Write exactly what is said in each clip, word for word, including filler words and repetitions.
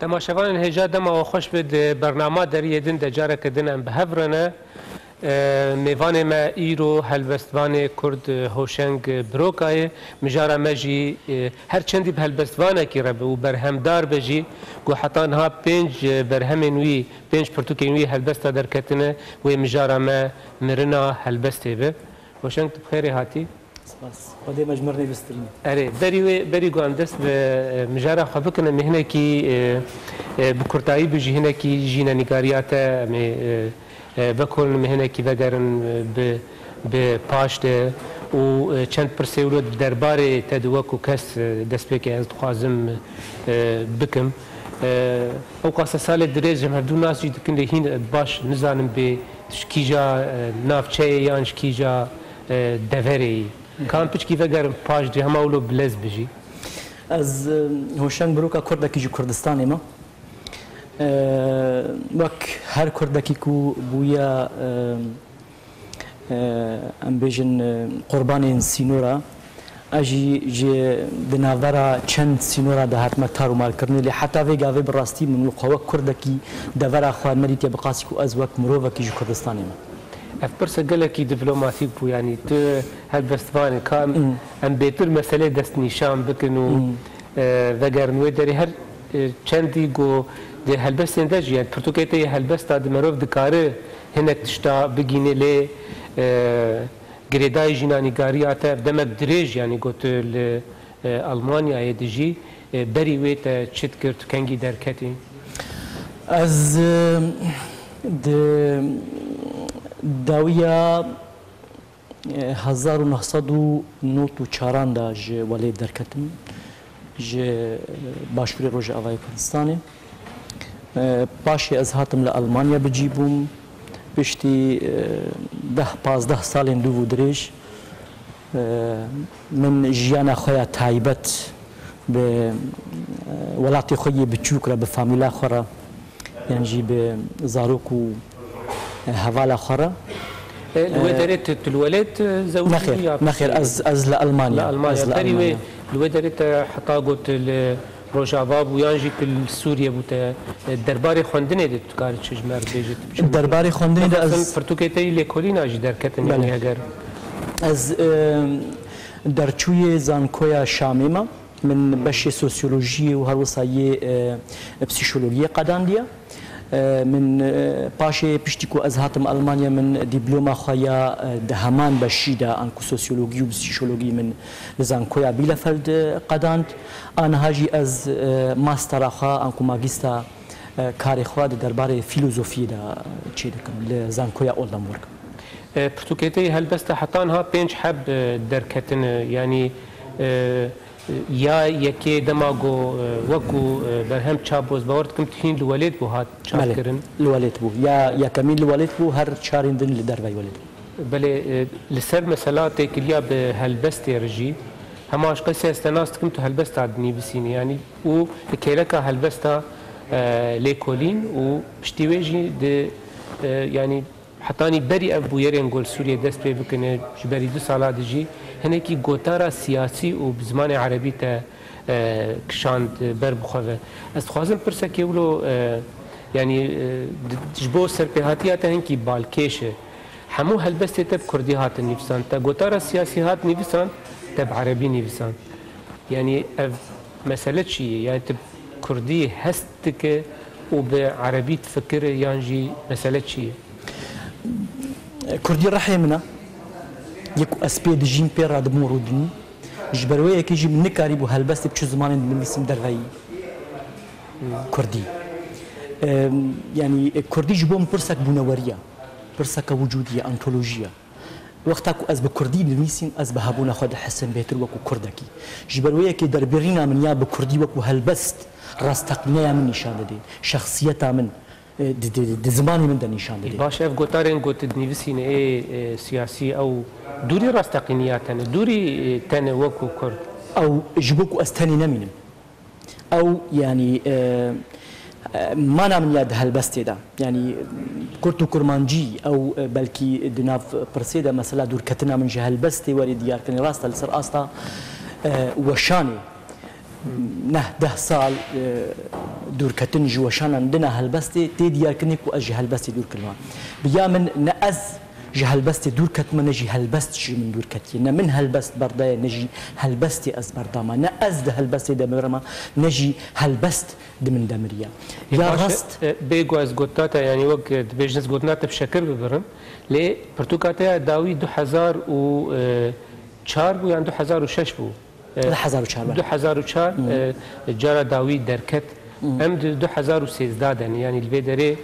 Temaşevanên hêja, dema we xweş be, di bernama Deriyê Din de careke din em bi hev re ne. E, mêvanê me îro helbestvanê Kurd, e, Hoşeng Biroka ye. Mijara me jî, e, her çendî bi helbestvanekî re be û berhemdar be jî, ku heta niha pênc, e, berhemên wî, pênc pirtûkên wî helbesta derketine, wê mijara me mirina helbestê be. Hoşeng, tu bi xêrê hatî. Spas. Xwedê me ji mirinê bistirîne. Erê, berî wê, berî ku em dest bi, e, mijara xwe bikin, em ê hinekî, e, e, bi kurtayî bi jî hinekî jînenîgariya te em ê, e, e, vekolin, em ê hinekî vegerin, e, bi, bi paş de û, e, çend pirsê wilo di derbarê te de wekû kes, e, destpêkê ez dixwazim, e, bikim. E, ew qasa salê dirêj em hevdû nas jî dikin, lê hîn baş nizanim bê ji kîja, e, navçeyê yan ji kîja, e, deverê yî. Ka em piçkî vegerin paş, dê hema wilo bilez bijî. Ez, e, Hoşeng Biroka, kurdekî ji Kurdistanê me. E, wek her kurdekî ku bûye, e, e, em bêjin, e, qurbanên sînora, ez jî ji di navbera çend sînora de hatime tar û markirinê, lê heta vê gavê bi rastî min wî xwe wek kurdekî devera xwe nedîtiye, bi qasî ku ez wek mirovekî ji Kurdistanê me. Ev pirse gelekî diplomatîk bû, yanî tu helbestvanê, ka em, Hmm. em bêtir meselê destnîşan bikin û, Hmm. e, vegerin wê derê. Her, e, çendî ku di helbestên de jî, yani pirtûkê te yê helbesta de merov dikare hinek tişta bigîne, lê, e, girêdayî jînanîgariya te ev demek dirêj, yani ku tu li, e, Almanyayê dijî, e, berî wê te çi dikir, tu kengî derketî? Ez, e, di dawiya, e, hezar û neh sed û nod û çaran de ji welêt derketim, ji, e, başûrê Rojavayê Kurdistanê. E, paşê ez hatim li Almanya bi cî bûm. Piştî, e, deh pazdeh salên dûv û dirêj, e, min jiyana xwe ya taybet bi, e, welatê xwe yê biçûk re, bi famîla xwe re, yan jî bi zarok û, e, hevala xwe re. E, li wê E, derê tu, tu li welêt, e, zewicî Nexêr, ya nexêr, piştî? Ez, ez li Almanya. Li Almanya. Ez li Berî wê Almanya. Li wê derê te heta got li Rojava bû, yan jî tu li Sûriye bû, te, e, derbarê xwendinê de tu dikarî çi ji me re bêjî, tu çi Derbarê xwendinê de Nexwesin ez pirtûkê te yî lêkolîna jî derketin, Belê. yanî heger Ez, e, derçûyê Zankoya Şamê me. Min beşê sosyolojiyê û her wisa yê, e, psîkologiyê qedandiye. E, min, e, paşê piştî ku ez hatim Almanya, min dîploma xwe ya, e, di heman beşî de, anku sosyologî û psîkologî, min li Zankoya Bielefeld, e, qedand. Aniha jî ez, e, mastera xwe, anku magîsta, e, karê xwe di derbarê fîlozofiyê de çêdikim li Zankoya Oldenburg. E, pirtûkê te yê helbesta heta niha pênc heb, e, derketine, yanî, e, ya yekê dema ku, e, wekû, e, berhem çap bû, ez bawer dikim tu hîn li welêt bû hat Belê, çapkirin. Li welêt bû. Ya yekemîn li welêt bû, her çarên din li derveyî welêt bû. Belê, e, li ser mesela têkiliya bi helbestê re jî, hema ji qesê ez te nas dikim, tu helbesta dinivîsînî, yanî û li kêleka helbesta, e, lêkolîn û piştî wê jî di, e, yanî hetanî berî ev bûyerên ku li Sûriyê dest pê bikine, ji berî du sala dijî, hinekî gotara siyasî û bi zimanê erebî te, e, kişand, e, ber bi xwe ve. Ez dixwazim pirsekê wilo, e, yanî, e, di, ji bo serpêhatiya te hinkî balkêş e. Hemû helbestê te bi kurdî hatin nivîsan. Te gotara siyasî hat nivîsan, te bi erebî nivîsan. Yanî ev mesele çi ye? Yanî tu bi kurdî hest dike û bi erebî difikire, yan jî mesele çi ye? Kurdî rihê min e. Yek ku ez pê dijîm, pê radibûm rûdinî. Ji ber wê yekê jî min nikarîbû helbestê bi çi zimanên dinivîsim derveyî kurdî. Em, yanî, e, kurdî ji bo min pirsek bûnewerî ye. Pirseke wicûdî ye, ontolojî ye. Wexta ku ez bi kurdî dinivîsim, ez bi hebûna xwe dihisim bêhtir wekû kurdekî. Ji ber wê yekê derbirîna min ya bi kurdî wekû helbest, rasteqîneya min nîşan dide. Şexsiyeta min, e, di, di, di zimanê min de nîşan dide. Baş, ev gotarên ku tu dinivîsîne ê, e, siyasî, ew dûrî rasteqîniya te ne, dûrî, e, te ne wekû kurd. Ew ji bo ku ez tenê nemînim. Ew, yanî, e, e, mana min ya di helbestê de. Yanî, kurd û kurmancî, ew, e, belkî di nav pirsê de, mesela, dûrketina min ji helbestê were diyarkirin. Rast e, li ser asta, e, weşanê. neh deh sal, e, dûrketin ji weşanan dina helbestê, tê diyarkirinê ku ez ji helbestê dûr kirime. Bi ya min ne ez ji helbestê dûr ketime, ne jî helbest ji min dûr ketiye. Ne min helbest berdaye, ne jî helbestê ez berdama. Ne ez di helbestê de mirime, ne jî helbest di min de miriye. Ya Baş e, rast. e, bê ku ez gotina te, yanî wek, e, dibêjin ez gotina te bi şekir bibirim, lê pirtûka te ya dawî du hezar û çar bû yan du hezar û şeş bû? E, du hezar û çar be. Du hezar û çar, e, cara dawî derket. Em di du hezar û sêzdeh de ne, yanî li vê derê,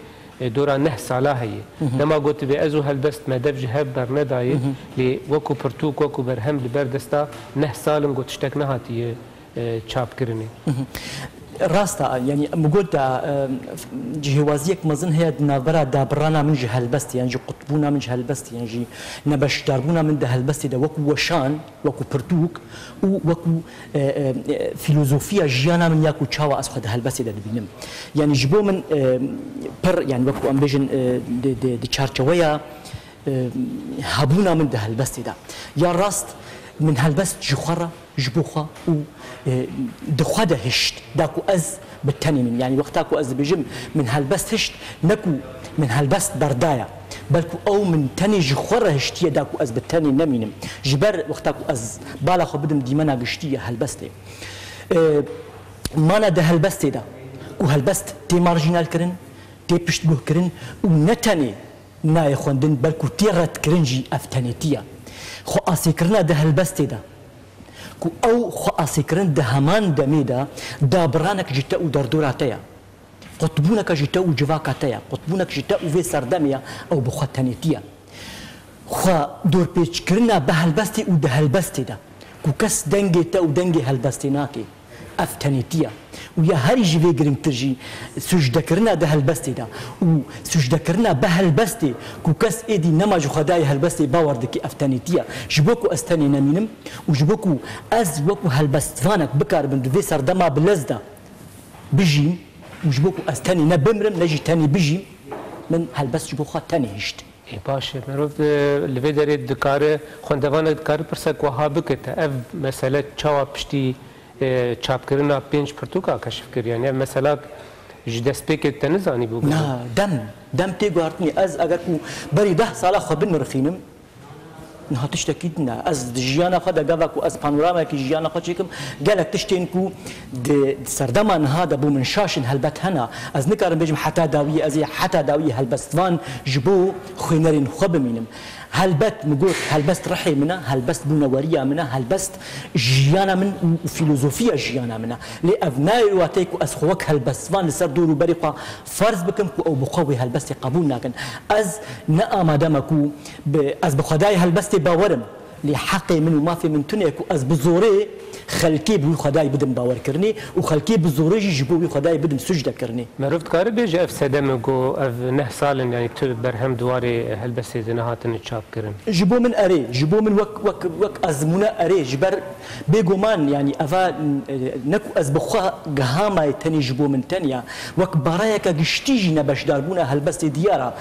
e, dora neh sala heye. Dema gotibê ez û helbest me dev ji hev bernedayê, lê wekû pirtûk, wekû berhem li ber desta neh sal in ku tiştek nehatiye, e, çapkirinê. Rast e, yanî min got da, e, cihêwaziyek mezin heye di navbera dabirana min ji helbestê, yan jî qutbûna min ji helbestê, yan jî nebeşdarbûna min di helbestê de wekû weşan, wekû pirtûk û wekû, e, e, e, fîlozofiya jiyana min ya ku çawa ez xwe di helbestê de dibînim. Yanî ji bo min, e, pir, yanî wekû em bêjin, e, di, di, di çarçeweya, e, hebûna min di helbestê de. Ya rast min helbest ji xwe re, ji bo xwe û, e, di xwe de hişt, da ku ez bi tenê min. Yanî wexta ku ez dibêjim min helbest hişt, ne ku min helbest berdaya, belku ew min tenê ji xwe re hiştiye da ku ez bi tenê nemînim. Ji ber wexta ku ez bala xwe bidim dîmena giştî ya helbestê. E, mana di helbestê de ku helbest tê marjînalkirin, tê piştguhkirin û ne tenê nayê xwendin, belku tê redkirin jî ev tenêtî ye. Xwe asêkirina di helbestê de, ku ew xwe asêkirin di heman demê de dabiranek ji te û derdora te ye. Qutbûneke ji te û civaka te ye. Qutbûnek ji te û vê serdemê ye, ew bi xwe tenêtî ye. Xwe dorpêçkirina bi helbestê û di helbestê de, ku kes dengê te û dengê helbestê nake. Ev tenêtî ye. Û ya herî ji vê girîngtir jî, sucdekirina di helbestê de û sucdekirina bi helbestê ku kes êdî nema ji Xwedayê helbestê bawer dike, ev tenêtî ye. Ji bo ku ez tenê nemînim û ji bo ku ez wekû helbestvanek bikaribim di vê serdema bilez de bijîm û ji bo ku ez tenê ne bimrim, ne jî tenê bijîm, min helbest ji bo xwe tenê hişt. Ê, baş e. Merov, e, li vê derê dikare, xwendevanek dikare pirsek wiha bike te. Ev mesele çawa piştî, e, çapkirina pênc pirtûka keşif kir? Yanî ev mesela ji destpêkê te nizanîbû? Na, dem, dem tê guhartinê. Ez eger ku berî deh sala xwe binirxînim, niha tiştekî din e. Ez di jiyana xwe de, gava ku ez panoramekî jiyana xwe çêkim, gelek tiştên ku di, di serdema niha de bo min şaş in, helbet hene. Ez nikarim bêjim heta dawiyê, ez ê heta dawiyê helbestvan ji bo xwînerên xwe bimînim. Helbet, min got, helbest rihê min e, helbest bûneweriya min e, helbest jiyana min û, û fîlozofiya jiyana min e. Lê ev nayê wateyê ku ez xwe wek helbestvan li ser dor û berê xwe ferz bikim ku ew bi xwe wê helbestê qebûl nakin. Ez ne amade me ku bi, ez bi Xwedayê helbestê bawer im. Lê heqê min û mafê min tune ye ku ez bi zorê xelkê bi wî Xwedayê bidim bawerkirinê û xelkê bi zorê jî ji bo wî Xwedayê bidim sucdekirinê. Merov dikare bêje ev sedem e ku ev neh sal in, yanî tu berhem di warê helbestê de nehatine çapkirin? Ji bo min erê, ji bo min wek, wek, wek ezmûne erê, ji ber bêguman, yanî eva, e, ne ku ez bi xwe gihamayê tenê ji bo min tenya, wek barayeke giştî jî nebeşdarbûna helbestê diyar e.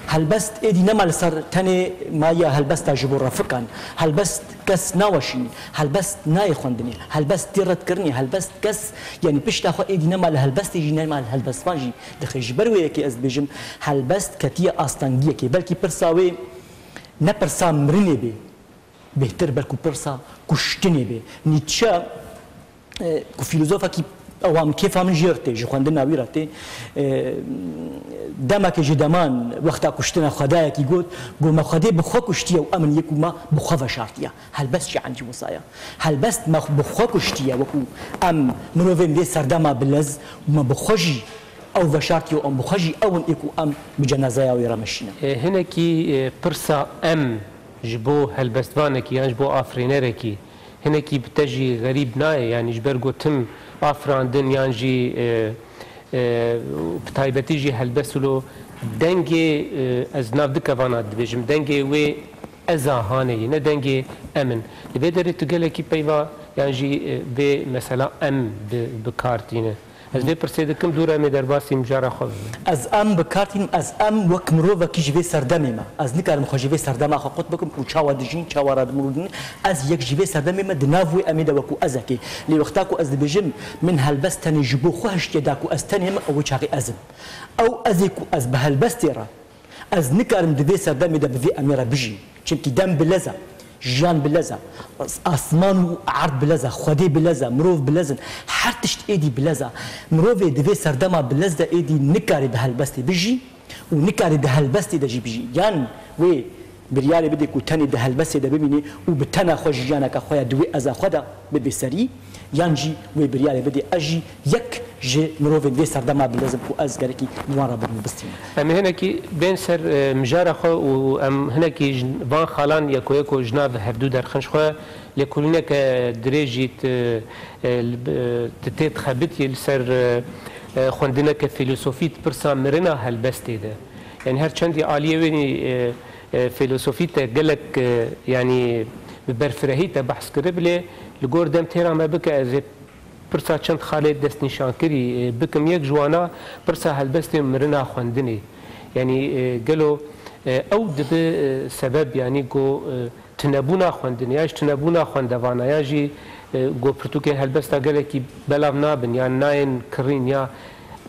Helbest êdî nema li ser tenê mayiya helbesta ji bo refikan. Helbest kes naweşînî. Helbest nayê xwendinê. Helbest tê redkirinê. Helbest kes, yanî pişta xwe êdî nema li helbestê jî, nema li helbestvan jî dixe. Ji ber wê yekê ez dibêjim, helbest ketiye astengiyekê. Belkî pirsa wê ne pirsa mirinê bê. Bêhtir belkû pirsa kuştinê bê. Nietzsche, e, ku fîlozofekî ewa min kêfa min jê re tê, ji xwendina wî re tê, e, demekê ji deman wexta kuştina Xwedayekî got, got, me Xwedê bi xwe kuştiye û em in yê ku me bi xwe veşartiye. Helbest jî encî wisa ye. Helbest me bi xwe kuştiye, wekû em mirovên vê serdema bilez û me bi xwe jî ew veşartiye û em bi xwe jî ew in ê ku em bi cenazeya wê re meşînin. E, hinekî, e, pirsa em ji bo helbestvanekî yan ji bo afirînerekî hinekî bi te jî xerîb nayê, yanî ji ber gotin afirandin yan jî, e, e, bi taybetî jî helbest wilo dengê, e, ez nav du kevana dibêjim, dengê wê eza hanê ye, ne dengê em in. Li vê derê tu gelekî peyva yan jî, e, vê mesela em bi, bi kar tîne. Ez vê pirsê dikim, dû re em ê derbasî mijara xwe bibin. Ez em bi kar tînim, ez em wek mirovekî ji vê serdemê me. Ez nikarim xwe ji vê serdema xwe qut bikim ku çawa dijîn, çawa radimrûdin. Ez yek ji vê serdemê me di nav wê emê de wekû ezekê. Lê wexta ku ez dibêjim, min helbest tenê ji bo xwe hiştiye da ku ez tenê me, ew çaxê ez im. Ew ezê ku ez bi helbestê re Ez nikarim di vê serdemê de bi vê emê re bijîm. Çimkî dem bi lez e, jiyan bi lez e, asman û erd bi lez e, Xwedê bi lez e, mirov bi lez in. Her tişt êdî bi lez e. Mirovê di vê serdema bi lez de êdî nikarê di helbestê bijî û nikarê di helbestê de jî bijî. Yan wê biryarê bidê ku tenê di helbestê de bimînê û bi tena xwe jiyaneke xwe ya di wê eza xwe de bibe serî, yan jî wê biryarê bidê ez jî yek ji mirovên vê serdema bilez im ku ez gerekî li wan re bibim bistînim. Em ê hinekî bên ser, e, mijara xwe û em hinekî ji van xalan yeko yeko ji nav hevdû derxin ji xwe. Lêkolîneke dirêj jî tu, e, li, e, tu tê dixebitî li ser, e, e, xwendineke fîlosofî di pirsa mirina helbestê de. Yanî her çendî aliyê wê nî, e, e, fîlosofî te gelek, e, yanî bi berfirehî te behs kiribe, lê li gor dem têra me bike, ez ê pirsa çend xalê destnîşankirî, e, bikim. Yek ji wana pirsa helbestê û mirina xwendinê. Yanî, e, gelo, e, ew dibe, e, sebeb, yanî go, e, tunebûna xwendinê, ya jî tunebûna xwendevana, ya jî, e, go pirtûkên helbesta gelekî belav nabin, yan nayên kirîn, ya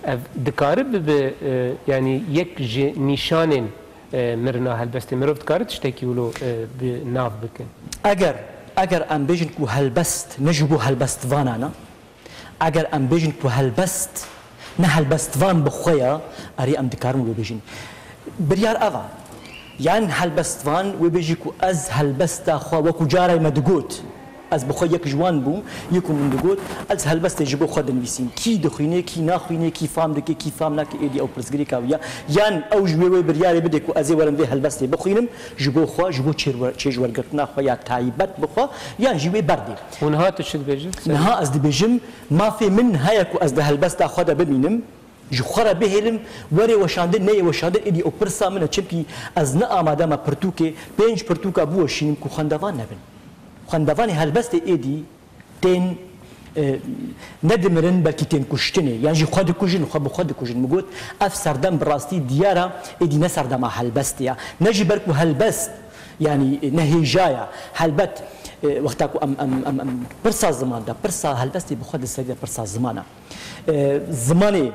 ev dikare bibe, e, yanî yek ji nîşanên e, mirina helbestê. Mirov dikare tiştekî wilo, e, bi nav bike? Eger, eger em bêjin ku helbest ne ji bo helbestvanan e, eger em bêjin ku helbest ne helbestvan bi xwe ye, erê em dikarin wilo bêjin. Biryar ev e. Yan helbestvan wê bêjî ku ez helbesta xwe wekû carayê me digot, Ez bi xwe yek ji wan bûm, yê ku min digot, ez helbestê ji bo xwe dinivîsîm. Kî dixwîne, kî naxwîne, kî fam dike, kî fam nake, êdî ew pirsgirêka wî ye. Yan ew ji wê wê biryarê bide ku ez ê werim vê helbestê bixwînim, ji bo xwe, ji bo çêwer-, çêjwergirtina xwe ya taybet bi xwe, yan jî wê berdê. Û niha tu çi dibêjî? Niha ez dibêjim, mafê min heye ku ez di helbesta xwe de bimînim, ji xwe re bihêlim, were weşandin, neyê weşandin, êdî ew pirsa min e, çimkî ez ne amade me pirtûkê, pênc pirtûka biweşînim ku xwendevan nebin. Xwendevanê helbestê êdî tên, e, ne dimirin, belkî tên kuştinê, yan jî xwe dikujin, xwe bi xwe dikujin. Min got, ev serdem bi rastî diyar e, êdî ne serdema helbestê ye. Ne ji ber ku helbest, yanî, ne hêja ye. Helbet, e, wexta ku em, em, em, em pirsa ziman de, pirsa helbestê bi xwe di serî de pirsa ziman e. E, zimanê,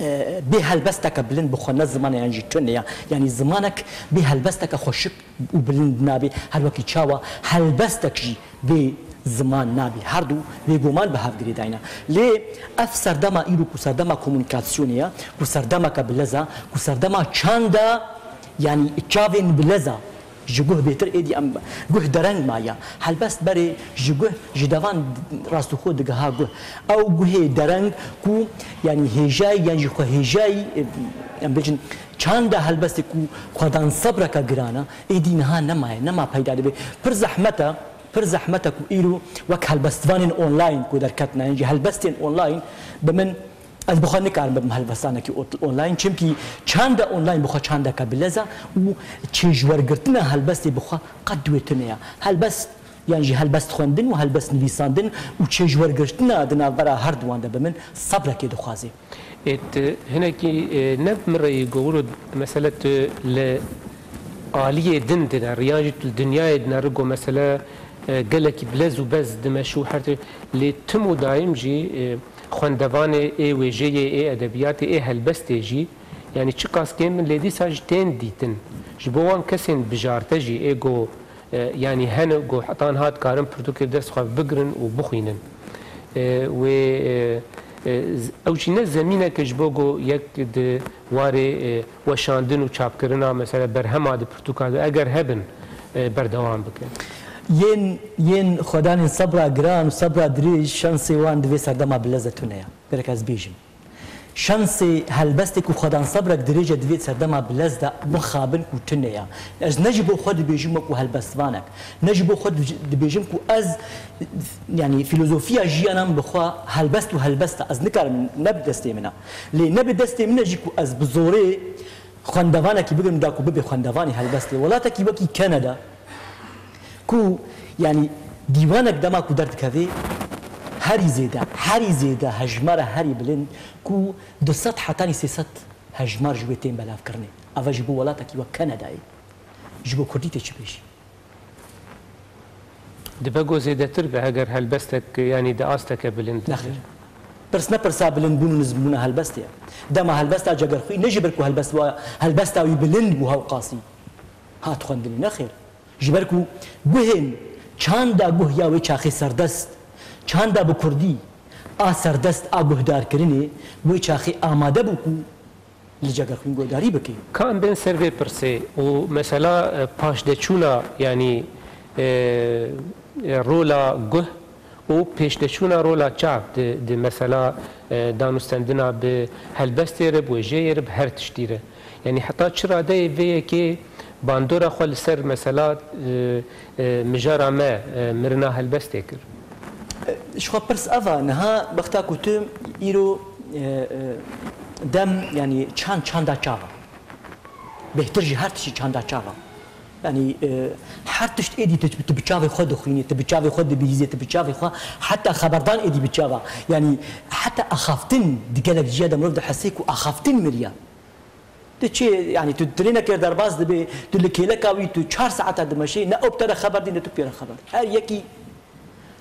e, bê helbesteke bilind bi xwe ne ziman e yan jî tune ye. Yanî zimanek bê helbesteke xweşik û bilind nabe, her wekî çawa helbestek jî bê ziman nabe. Her du bêguman bi hev girêdayî ne. Lê ev serdema îro ku serdema komunîkasyonê ye, ku serdemeke bilez e, ku serdema çanda, yanî çavên bilez e, Ji guh bêtir êdî em guh dereng maye. Helbest berê ji guh, ji devan rastixwe digiha guh. Ew guhê dereng ku, yanî hêjayî, yan jî xwe hêjayî, em bêjin, çanda helbestê ku xwedan sebreke giran e, êdî niha nemaye, nema peyda dibe. Pir zehmet e, pir zehmet e ku îro wek helbestvanên online ku derketine, yan jî helbestên online bi min Ez bi xwe nikarim bibim helbestanekî ot-, online, çimkî çanda online bi xwe çandeke bilez e û çêjiwergirtina helbestê bi xwe qet di wê tune ye. Helbest, yan jî helbest xwendin û helbest nivîsandin û çêjiwergirtina di navbera her duwan de bi min sebrekê dixwaze. Ê, tu hinekî, e, ne bi min re yî, go wilo mesele tu li aliyê din dineri, yan jî tu li dinyayê dineri, go mesele, e, gelekî bilez û bez dimeşû her tişt, lê tim û dayim jî, e, Xwendevanê ê wêjeyê, ê edebiyatê, ê helbestê jî, yanî çiqas kêm bin, lê dîsa jî tên dîtin. Ji bo wan kesên bijarte jî ê go, e, yanî hene go heta niha dikarin pirtûkê bi dest xwe bigirin û bixwînin. E, wê, e, e, z-, ew jî ne zemîneke ji bo go yek di warê, e, weşandin û çapkirina, mesela, berhema di pirtûka de eger hebin, e, berdewam bike. Yên, yên xwedanên sebra giran û sebra dirêj, şansê wan di vê serdema bilez de tune ye. Gerek ez bêjim. Şansê helbestê ku xwedan sebrek dirêj e di vê serdema bilez de mixabin ku tune ye. Ez ne ji bo xwe dibêjim wekû helbestvanek, ne ji bo xwe dij-, dibêjim ku ez, yanî, fîlozofiya jiyana min bi xwe helbest û helbest e. Ez nikarim, ne bi destê min e. Lê ne bi destê min e jî ku ez bi zorê xwendevanekî bigrim da ku bibe xwendevanê helbestê. Welatekî wekî Kanada, ku, yanî, dîwanek dema ku derdikeve, Herî zêde, herî zêde hejmara herî bilind ku du sed hetanî sê sed hejmar ji wê tên belavkirinê. Eva ji bo welatekî wek Kanadayê ji bo kurdî tê çi bêjî? Dibe ku zêdetir be heger helbestek, yanî di asteke bilind. Nexêr. Pirs ne pirsa bilindbûn û nizmbûna helbestê ye. Dema helbesta Cegerxwî ne ji ber ku helbest wa, helbesta wî bilind bû hewqasî hat xwendinê, nexêr. Ji ber ku guhên çanda guh ya wê çaxê serdest, çanda bi kurdî a serdest a guhdarkirinê wê çaxê amade bû ku li Cegerxwîn guhdarî bike. Ka em bên ser vê pirsê û mesela, e, paşdeçûna, yanî, e, e, rola guh û pêşdeçûna rola çav di, di mesela, e, danûstendina bi helbestê re, bi wêjeyê re, bi her tiştî re. Yanî heta çi radeyê vê yekê bandora xwe li ser mesela, e, e, mijara me, e, mirina helbestê kir? Ji xwe pirs ev e, niha wexta ku tu îro, e, e, dem, yanî çand çanda çav e. Bêhtir ji her tiştî çanda çav e. Yanî, e, her tişt êdî tu, tu bi çavê xwe dixwînî, tu bi çavê xwe dibihîzê, tu bi çavê xwe heta xeberdan êdî bi çav e. Yanî heta axaftin di gelek ciya de mirov dihesê ku axaftin miriye. Tu çi, yanî tu trênekê derbas dibê, tu li kêleka wî, tu çar saeta dimeşê, ne ew bi te re xeber dî, ne tu pê re xeber dî. Her yekî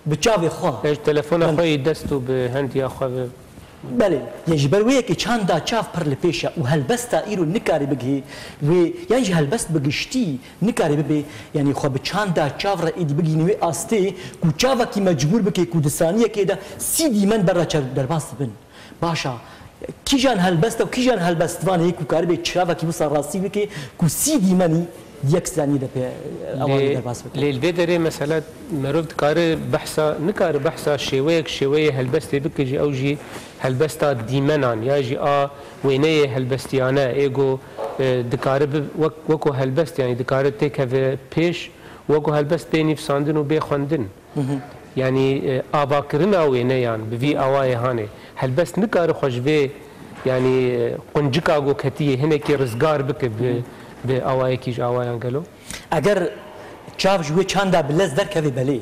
bi çavê xwe. Ji telefona xwe yî dest û bi hendiya xwe bi. Belê, yê ji ber wê yekê çanda çav pir li pêş e û helbesta îro nikare bigihê wê, yan jî helbest bi giştî nikare bibe, yanî xwe bi çanda çav re êdî bigihîne wê astê ku çavekî mecbûr bike ku di saniyekê de sî dîmen berra çav derbas dibin. Baş e, kîjan helbest e û kîjan helbestvan heye ku karibe çavekî wisa rastî bike ku sî dîmenî di yek saniyê de pê ewanî derbas bike? Lê li vê derê mesela merov dikare behsa, nikare behsa şêweyek, şêweyê helbestê bike jî, ew jî helbesta dîmenan ya jî a wêneyê helbestiyane ê ku, e, dikare bi, wek, weko helbest, yanî dikare têkeve pêş, weko helbest bê nivîsandin û bê xwendin. Yanî, e, avakirina wêneyan bi vî awayê hanê. Helbest nikare xwe ji vê, yanî, e, quncika ku ketiye hinekî rizgar bike bi, bi awayekî ji awayan gelo? Eger çav ji wê çanda bi lez derkeve, belê.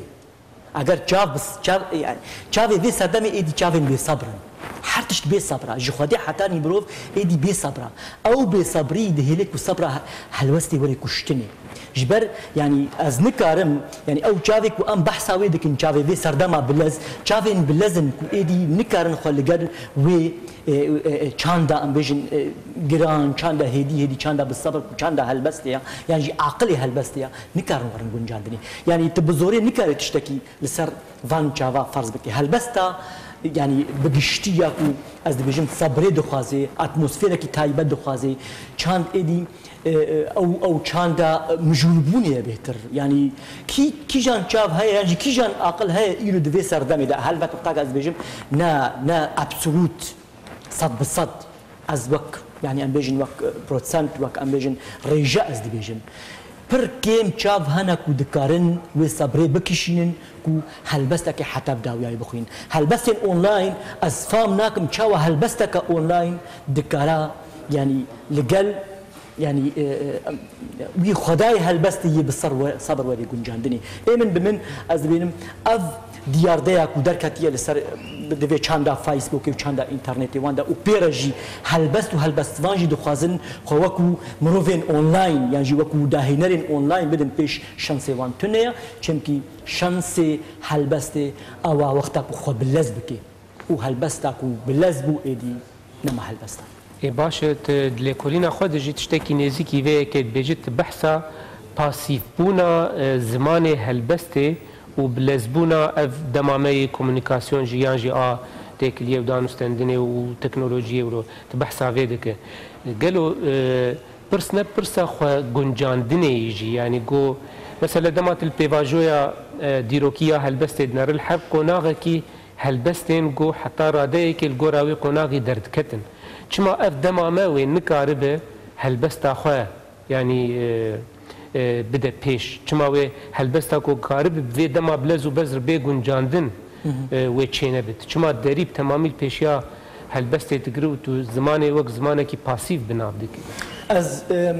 Eger çav bi s-, çav, yanî, çavê vê serdemê êdî çavên bêsebr in. Her tişt bêsebr e. Ji Xwedê hetanî mirov êdî bêsebr e. Ew bêsebrî dihêle ku sebra he-, helwestê were kuştinê. Ji ber, yanî, ez nikarim, yanî ew çavê ku em behsa wê dikin, çavê vê serdema bilez, çavên bilez in ku êdî nikarin xwe li gel wê, e, e, e, çanda, em bêjin, e, giran, çanda hêdî hêdî, çanda bi sebir, ku çanda helbestê ya, yan jî aqilê helbestê ya, nikarin werin guncandinê. Yanî tu bi zorê nikarî tiştekî li ser van çava ferz bike. Helbesta, yanî bi giştî ya ku ez dibêjim sebrê dixwaze, atmosferekî taybet dixwaze, çand êdî, e, e, ew, ew çanda mijûlbûnê ye bêhtir. Yanî kî, kîjan çav heye, yan jî kîjan aqil heye îro di vê serdemê de? Helbet wexta ku ez dibêjim ne, ne absolût, sed bi sed. Ez wek, yanî em bêjin wek, e, prosent, wek em bêjin rêje ez dibêjim. Pir kêm çav hene ku dikarin wê sebrê bikişînin ku helbestekê heta bi dawiyayê bixwîn. Helbestên online, ez fam nakim çawa helbesteke online dikara, yanî li gel, yanî, e, e, wî xwedayê helbestê yê bi ser we-, sebir werê guncandinê. Ê min bi min, ez dibînim ev diyardeya ku derketiye li ser, di vê çanda Facebookê û çanda înternetê wan de û pê re jî helbest û helbestvan jî dixwazin xwe wekû mirovên online yan jî wekû dahênerên online bidin pêş şensê wan tune ye. Çimkî şensê helbestê ew a wexta ku xwe bilez bike û helbesta ku bilez bû êdî nema helbesta. Ê baş e, tu di lêkolîna xwe de jî tiştekî nêzîkî vê yekê dibêjî, tu behsa pasîfbûna, e, zimanê helbestê û bilezbûna ev dema me yê komunîkasyon jî yan jî a têkiliyê û danûstendinê û teknolojiyê wilo, tu behsa vê dike. Gelo, e, pirs ne pirsa xwe guncandinê yî jî, yanî go, mesela dema tu li pêvajoya, e, dîrokî ya helbestê dinere, li her qonaxekî helbestên ku heta radeyekê li gora wê qonaxî derdiketin. Çima ev dema me wê nikaribe helbesta xwe, yanî, e, e, bide pêş? Çima wê helbesta ku karibe bi vê dema bilez û bezr bê guncandin, e, wê çênebit? Çima derî bi temamî li pêşiya helbestê digire û tu zimanê wek zimanekî pasîf bi nav dikî? Ez, em,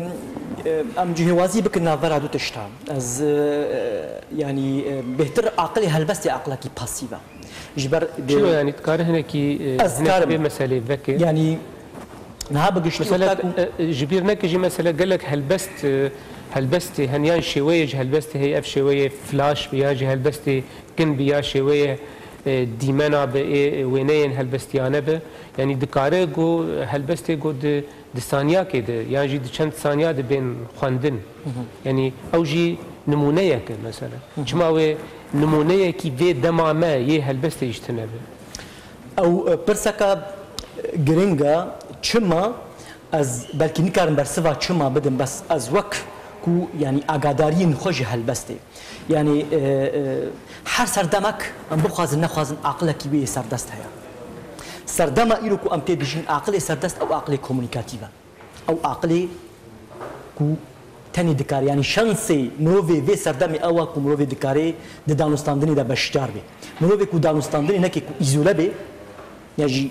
em cihêwazî bikin navbera du tişta. Ez, e, yanî, e, bêhtir aqilê helbestê aqilekî pasîv e. Ji ber Çilo, yanî dikare hinekî, e, Ez hinek karim. vê meselê veke? Yanî niha bi giştî Mesela, wexta ku e, e, ji bîr neke jî mesela gelek helbest, e, helbestê, hen yan şêweyê ji helbestê heye, ev şêweyê flaş bi ya jî helbestê kin bi ya şêweyê, e, dîmena bi ê wêneyên helbestiyane bi. Yanî dikare ku helbestê ku di, di saniyakê de yan jî di çend saniya de bên xwendin. Yanî ew jî nimûneyek e mesela. Çima wê nimûneyekî vê dema me yê helbestê jî tune be? Ew, e, pirseka, e, giring e. Çima? Ez belkî nikarim bersiva çima bidim, bes ez wek ku, yanî, agadariyên xwe ji helbestê. Yanî, e, e, her serdemek em bixwazin nexwazin aqilekî wê yê serdest heye. Serdema îro ku em pê dijîn aqilê serdest ew aqilê komunîkatîv e. Ew aqilê ku tenê dikare, yanî şansê mirovê vê serdemê ew e ku mirovê dikare di danûstandinê de beşdar bê. Mirovê ku danûstandinê neke ku îzole bê, ya jî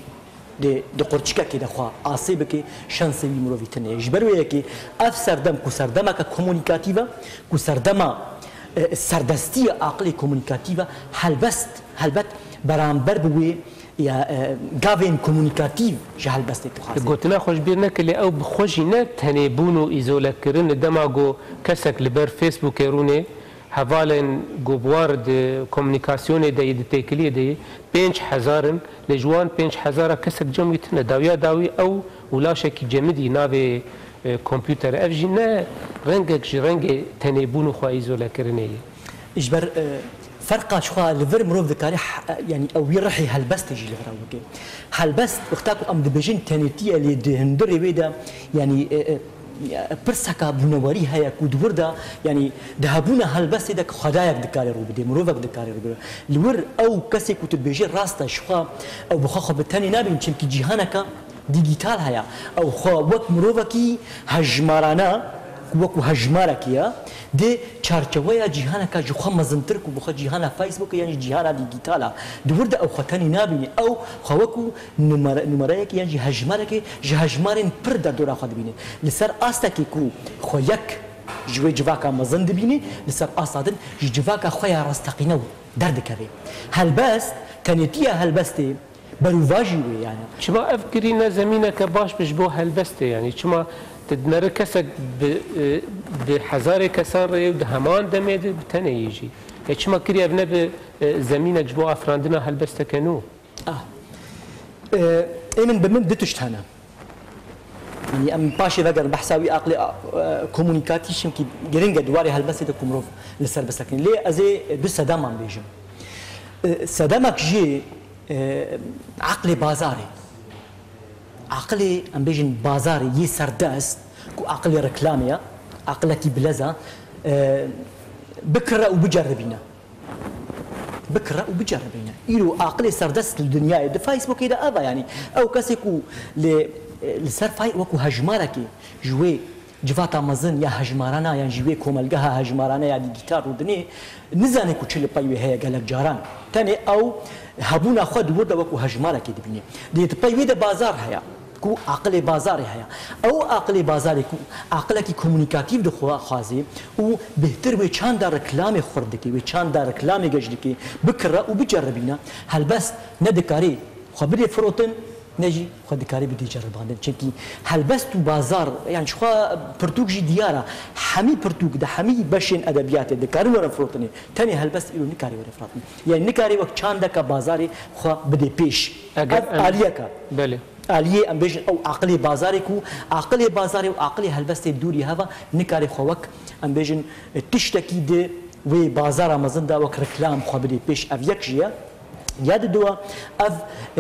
di, di qurçikekê de xwe asê bike, şansê wî mirovî tune ye. Ji ber wê yekê ev serdem ku serdemeke komunîkatîv e, ku serdema, e, serdestî ye aqilê komunîkatîv e, helbest, helbet beramber bi wê ya, e, gavên komunîkatîv ji helbestê dixwaze. Gotina xwe ji bîr neke, lê ew bi xwe jî ne tenêbûn û îzolekirin e. Dema ku kesek li ber Facebookê rûnê, hevalên ku bi wan re di komunîkasyonê de yê, di têkiliyê de yê, pênc hezar in, lê ji wan pênc hezara kesek cem wî tune. Dawiya dawî ew û laşekî cemidî navê, e, kompûter. Ev jî ne rengek ji rengê tenêbûn û xwe îzolekirinê ye. Ji ber, e, ferqa ji xwe li vir mirov dikare, he-, yanî ew wî rihê helbestê jî li vir ew bike. Helbest, wexta ku em dibêjin tenêtî ye, lê di hundirê wê de, yanî, e, e, pirseka bûnewerî heye ku di wir de, yanî di hebûna helbestê de xwedayek dikare rû bide, mirovek dikare rû bide. Li wir ew kesê ku tu dibêjî rast e, ji xwe ew bi xwe xwe bi tenê nabîn, çimkî cîhaneke dîgîtal heye. Ew xwe wek mirovekî hejmarane, ku wekû hejmarekî ye, di çarçeweya cîhaneke ji xwe mezintir, ku bi xwe cîhana Facebook e yan jî cîhana dîgîtal e. Di wir de ew xwe tenê nabîne. Ew xwe wekû numare-, numareyekî yan jî hejmarekê ji hejmarên pir derdora xwe dibîne. Li ser astekê ku xwe yek ji wê civaka mezin dibîne, li ser asta din ji civaka xwe ya rasteqîne derdikeve. Helbest, tenêtiya helbestê, berûvajî wê, yanî. Çima ev kirî ne zemîneke baş be ji bo helbestê, yanî çima tu dinere kesek bi, e, bi hezarê kesan re yê û di heman demê de bi tenê yî jî? Ya çima kirî ev ne bi, e, zemînek ji bo afirandina helbesteke nû? Ah. E, ê min, bi min du tişt hene. Yanî em paşê vegerin behsa wî aqlê, e, komunîkatî, çimkî giring e di warê helbestê de ku mirov li ser bisekine. Lê ez ê du sedeman bêjim. E, sedemek jî, e, aqlê bazarê. Aqilê, em bêjin, bazarê yê serdest, ku aqilê reklamê ye, aqilekî bilez e, e, bikire û biceribîne. Bikire û biceribîne. Îro aqilê serdest li dinyayê, di Facebookê de ev e, yanî ew kesê ku li, li ser fay-, wekû hejmarekê ji wê civata mezin ya hejmarana yan jî wê komelgeha hejmarane ya dîgîtal rûdinê, nizane ku çi li pey wê heye gelek caran. Tenê ew hebûna xwe di wir de wekû hejmarekê dibîne. Lê di pey wê de bazar heye, ku aqilê bazarê heye. Ew aqilê bazarê ku aqilekî komunîkatîv dixwazê û bêhtir wê çanda reklamê xurt dike, wê çanda reklamê geş dike, bikire û biceribîne. Helbest ne dikarê xwe bidê firotin, ne jî xwe dikarî bidî ceribandin. Çimkî helbest û bazar, yanî ji xwe pirtûk jî diyar e. Hemî pirtûk di hemî beşên edebiyatê dikarin werin firotinê. Tenê helbest îro nikarê were firotin. Yanî nikarê wek çandeka bazarê xwe bidê pêş. Eger Ev em aliyek e. Belê. Aliyê, em bêjin, ew aqilê bazarê ku aqilê bazarê û aqilê helbestê dûrî heva, nikarê xwe wek, em bêjin, tiştekî di wê bazara mezin de wek reklam xwe bidê pêş. Ev yek jî ye. Ya diduwa, ev,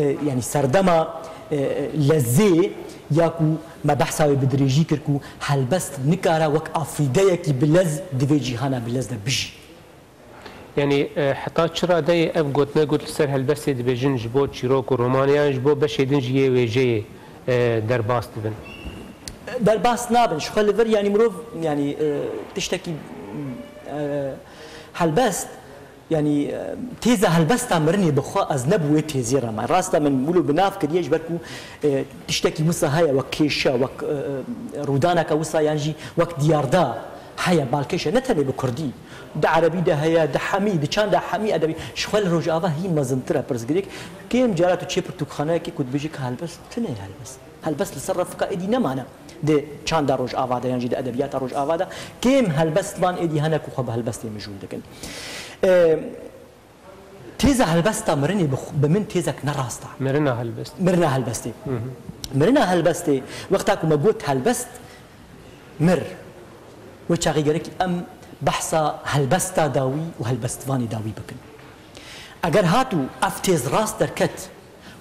e, yanî serdema, e, lezê ya ku me behsa wê bi dirêjî kir ku helbest nikare wek afrîdeyekî bilez di vê cîhana bilez de bijî. Yanî, e, heta çi radeyê ev gotine got li ser helbestê dibêjin ji bo çîrok û romanê yan ji bo beşê din jî yê wêjeyê, e, derbas dibin? Derbas nabin. Ji xwe li vir, yanî mirov, yanî, e, tiştekî, e, helbest, Yanî, e, têza helbesta mirinê bi xwe ez ne bi wê têzê re me. Rast e, min wilo bi nav kiriye, ji ber ku, e, tiştekî wisa heye wek kêşe, wek, e, e, rûdaneke wisa yan jî wek diyarda, Heye, balkêş e, ne tenê bi kurdî. Di erebî de heye, di hemî, di çanda hemî edebî. Ji xwe li Rojava hîn mezintir e pirsgirêk. Kêm cara tu çê pirtûkxaneyekê ku dibêje ka helbest, tune ye helbest. Helbest li ser refika êdî nemane. Di çanda Rojava de yan jî di edebiyata Rojava de kêm helbestvan êdî hene ku xwe bi helbestê mijûl dikin. Ê, Têza helbesta mirinê bi xwe, bi min têzek ne rast e. Mirina helbest. Mirina helbestê. Mirina helbestê, wexta ku me got helbest mir, wê çaxê gerekî em behsa helbesta dawî û helbestvanê dawî bikin. Eger hat û ev têz rast derket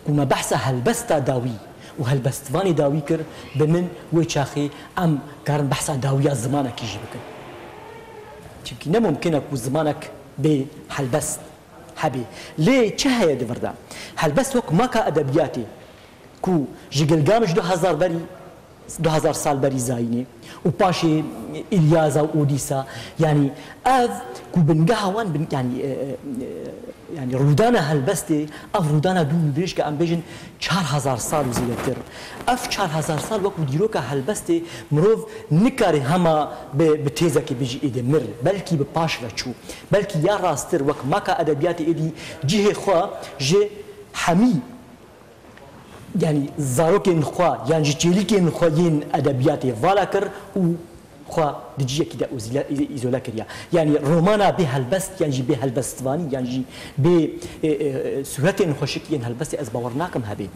ku me behsa helbesta dawî û helbestvanê dawî kir, bi min wê çaxê em karin behsa dawiya zimanekî jî bikin. Çimkî ne mumkin e ku zimanek bê helbest hebê. Lê çi heye di vir de? Helbest wek maka edebiyatê ku ji Gilgamiş du hezar berî, du hezar sal berî zayînê û paşê Îlyaza û Odîsa, yanî ev ku bingeha wan bin, yanî, e, e, e, yanî rûdana helbestê, ev rûdana dûr û dirêj ke em bêjin çar hezar sal û zêdetir. Ev çar hezar sal wekû dîroka helbestê mirov nikare hema bi, bi têzekê bijî êdî mir, belkî bi paş ve çû. Belkî ya rasttir wek maka edebiyatê êdî cihê xwe ji hemî, yanî zarokên xwe yan ji çêlîkên xwe yên edebiyatê vala kir û xwe di cihekî de ozîle-, î-, îzole kiriye. Yanî romana bê helbest yan jî bê helbestvanî yan jî bê, e, e, sûretên xweşik yên helbestê ez bawer nakim hebê.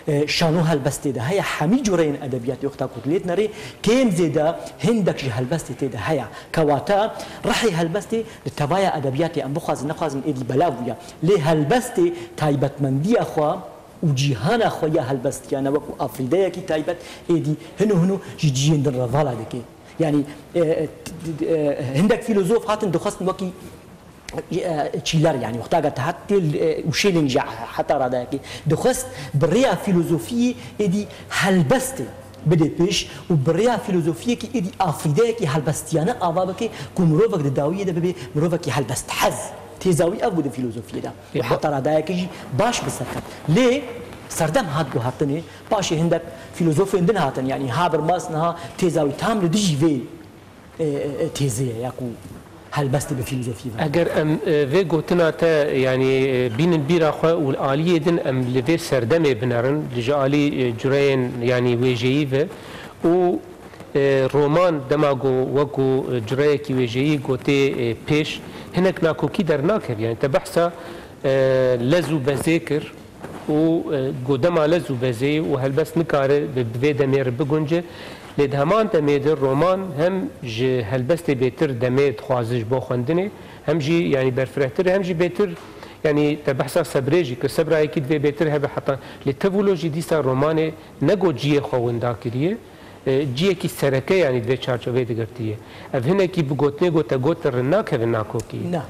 E, şano helbestê de heye, hemî cureyên edebiyatê wexta ku tu lê dinerê, kêm zêde hindek ji helbestê tê de heye. Kewata rihê helbestê di tevaya edebiyatê em bixwazin nexwazin êdî belav bûye. Lê helbestê taybetmendiya xwe û cîhana xwe ya helbestiyane wekû afrîdeyekî taybet êdî hino hino ji cihên din re vala dike. Yanî, e, e, t-, t-, e, hindek fîlozof hatin dixwestin wekî, e, çîler, yanî wexta ke te hat tê, e, û şêlên jî heta radayekê dixwest bi rêya fîlozofiyê êdî helbestê bide pêş û bi rêya fîlozofiyekî êdî afrîdeyekî helbestiyane ava bike ku mirovek di dawiyê de bibe mirovekî helbesthez. Têza wî ev bû di fîlozofiyê de. Ê, Û ba- heta radayekê jî baş bi ser ket. Lê serdem hat guhertinê, paşê hindek fîlozofên din hatin, yanî Habermas niha têza wî tam li dijî vê, e, e, e, têzê ye, ya ku helbestê bi fîlozofiyê ve. Eger em, e, vê gotina te, yanî, e, bînin bîra xwe û li aliyê din em li vê serdemê binerin, ji alî, e, cureyên, yanî wêjeyî ve û, e, roman dema ku wekû, e, cureyekî wêjeyî gotê, e, pêş, hinek nakokî dernakeve. Yanî te behsa, e, lez û bezê kir û, e, ku dema lez û bezê û helbest nikare bi, bi vê demê re bigunce. Lê di heman demê de roman hem ji helbestê bêtir demê dixwaze ji bo xwendinê, hem jî, yanî, berfirehtir, hem jî bêtir, yanî, te behsa sebrê jî kir, sebrayekî divê bêtir hebe heta. Lê tevûlo jî dîsa romanê ne ku ciyê xwe winda kiriye, e, ciyekî sereke, yanî, di vê çarçoveyê de girtiye. Ev hinekî bi gotinê ku te got rin nakeve nakokî. Na.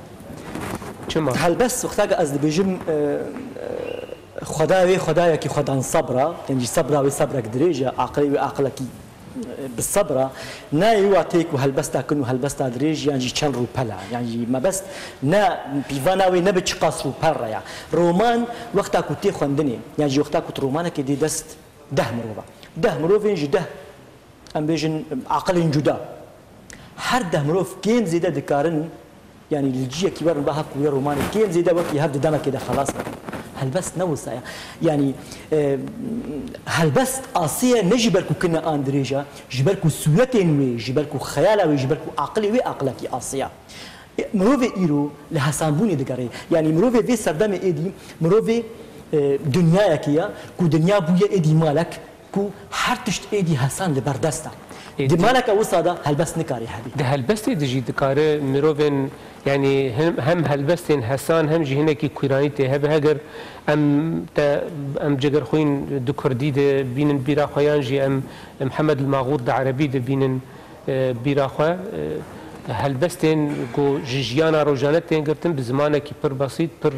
Çima? Helbest, wexta ke ez dibêjim, e, e, Xwedayê wê Xwedayekî xwedan sebr e, yanî sebra wê sebrek dirêj e, aqilê wê aqilekî, e, bi sebr e. Nayê wê wateyê ku helbesta kin û helbesta dirêj yan jî çend rûpel e. Yan jî mebest ne, pîvana wê ne bi çiqas rûpel re ye. Roman wexta ku tê xwendinê, yan jî wexta ku tu romanekê dê dest deh mirov e. Deh mirovên ji deh, em bêjin, aqilên cuda. Her deh mirov kêm zêde dikarin, yanî li ciyekî werin ba hev ku wê romanê kêm zêde wekî hev di demekê de xelas bikin. Helbest ne wisa ye. Yanî, e, helbest asê ye ne ji ber ku kine an dirêj e, ji ber ku sûretên wê, ji ber ku xeyala wê, ji ber ku aqilê wê aqilekî asê ye. Mirovê îro li hesanbûnê digere. Yanî mirovê vê serdemê êdî, mirovê, e, dinyayekê ye ku dinya bûye êdî malek ku her tişt êdî hesan li ber dest e. Êdî Di maleke wisa de helbest nikare hebî. Di helbestê de jî dikare mirovên, yanî hem, hem helbestên hesan hem jî hinekî kûranî tê hebe. Heger em te, em Cegerxwîn di kurdî de bînin bîra xwe yan jî em, em Mihemed li Maxûr di erebî de bînin, e, bîra xwe, e, helbestên ku ji jiyana rojane tên girtin, bi zimanekî pir besît, pir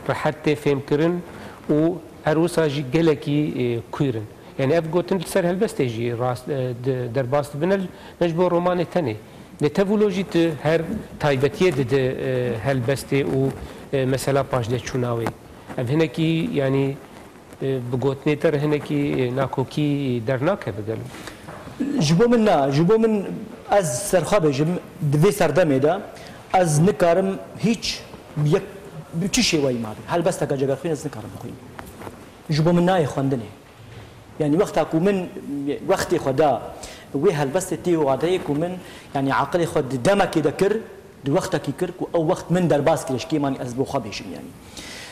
rehet tê fêmkirin û her wisa jî gelekî, e, kûr in. Yanî ev gotin li ser helbestê jî rast, e, di, derbas dibin, ne ji bo romanê tenê. Lê tevûlo jî tu her taybetiyê dide, e, helbestê û, e, mesela paşdeçûna wê. Ev hinekî, yanî, e, bi gotinê te re hinekî, e, nakokî dernakeve gelo? Ji bo min na, ji bo min Ez serxwe bêjim, di vê serdemê de ez nikarim hîç bi yek, bi çi şêweyî mabe. Helbesteke Cegerxwîn ez nikarim bixwînim. Ji bo min nayê xwendinê. Yanî wexta ku min wextê xwe da wê helbestê tê wadeyê ku min, yanî aqilê xwe di demekê de kir, di wextekî kir ku ew wext min derbas kiriye ji kêmanî ez bo xwe bêjim yanî.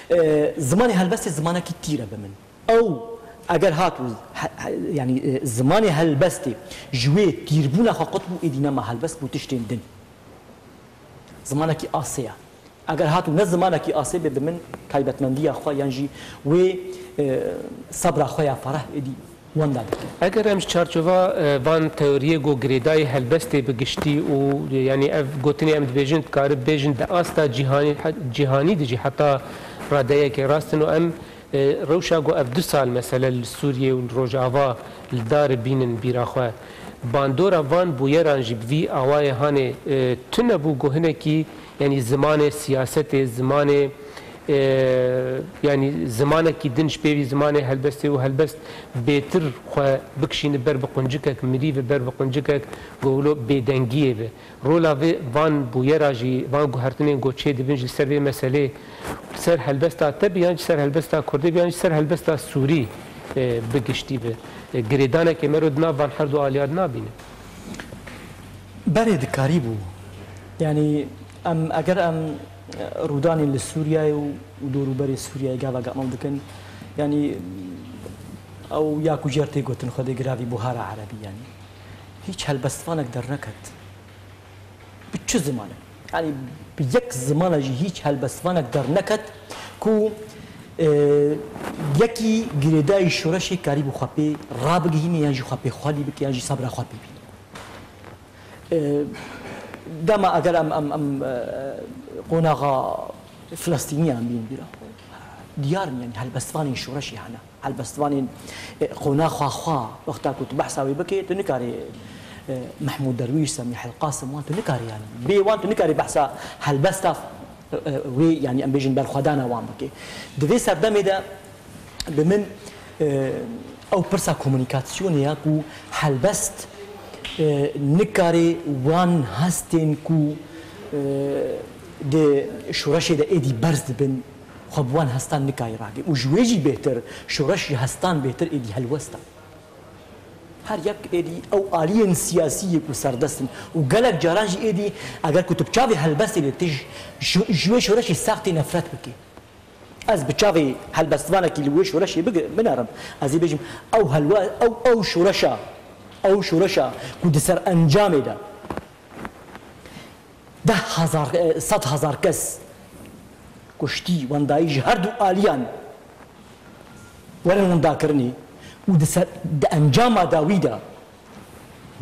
E, zimanê helbestê zimanekî tîr e bi min. Ew eger hat û he-, he-, yanî, e, zimanê helbestê ji wê tîrbûna xwe qut bû, êdî nema helbest bû tiştên din. Zimanekî asê ye. Eger hat û ne zimanekî asê be, bi min taybetmendiya xwe yan jî wê, e, sebra xwe ya fereh êdî wenda dike. Eger em ji çarçova, e, van teoriyê ku girêdayî helbestê bi giştî û, yanî ev gotinê em dibêjin, dikarin bêjin di asta cîhanî, he-, cîhanî de jî heta radeyekê rast in û em, e, rewşa ku ev du sal mesele li Sûriyê û li Rojava li dar bînin bîra xwe. Bandora van bûyeran jî bi vî awayê hanê, e, tune bû ku hinekî, yanî zimanê siyasetê, zimanê, e, yanî zimanekî din ji pêvî zimanê helbestê û helbest bêtir xwe bikişîne ber bi quncikek mirî ve, ber bi quncikek ku wilo bêdengiyê ve. Rola vê van bûyera jî, van guhertinên ku çê dibin jî li ser vê meselê, li ser helbesta te bi yan jî ser helbesta kurdî bi yan jî ser helbesta sûrî, e, bi giştî bi, e, girêdanekê mero di nav van her du aliyan nabîne. Berê dikarîbû. Yanî em, eger em, e, rûdanên li Sûriyeyê û, û dorûberê Sûriyeyê gava gemal dikin, yanî ew ya ku jêr tê gotin Xwedê giravî buhara erebî yanî. Hîç helbestvanek derneket. Bi çi zimanek? Yanî bi yek zimana jî hîç helbestvanek derneket ku, e, yekî girêdayî şoreşê karîbû xwe pê rabigihîne yan jî xwe pê xwelî bike yan jî sebra xwe pê bîne. E, dema eger em, em, em, e, qonaxa Filistîniyan bîn bîra xwe. Diyar in, yanî helbestvanên şoreşê hene. Helbestvanên, e, qonaxa xwe, wexta ku tu behsa wê bikê, tu nikarî, e, Mehmûd Derwîş, Semîh El Qasim, wan tu nikarî, yanî bê wan tu nikarî behsa helbesta, e, e, wê, yanî em bêjin berxwedana wan bikê. Di vê serdemê de bi min, e, ew pirsa komunîkasyonê ya ku helbest, e, nikarê wan hestên ku, e, di şoreşê de êdî berz dibin, xwe bi wan hestan nikayî ragê. Û ji wê jî bêhtir, şoreş ji hestan bêhtir êdî helwest e. Her yek êdî ew aliyên siyasî yê ku serdest in. Û gelek caran jî êdî, eger ku tu bi çavê helbestê lê tij, ji, ji wê şoreşê sax tê nefret bikê. Ez bi çavê helbestvanekî li wê şoreşê bigi-, binerim. Ez ê bêjim, ew helwe-, ew, ew şoreşa, ew şoreşa ku di ser encamê de deh hezar, e, sed hezar kes kuştî, wendayî ji her du aliyan werin windakirinê û di ser, di encama dawî de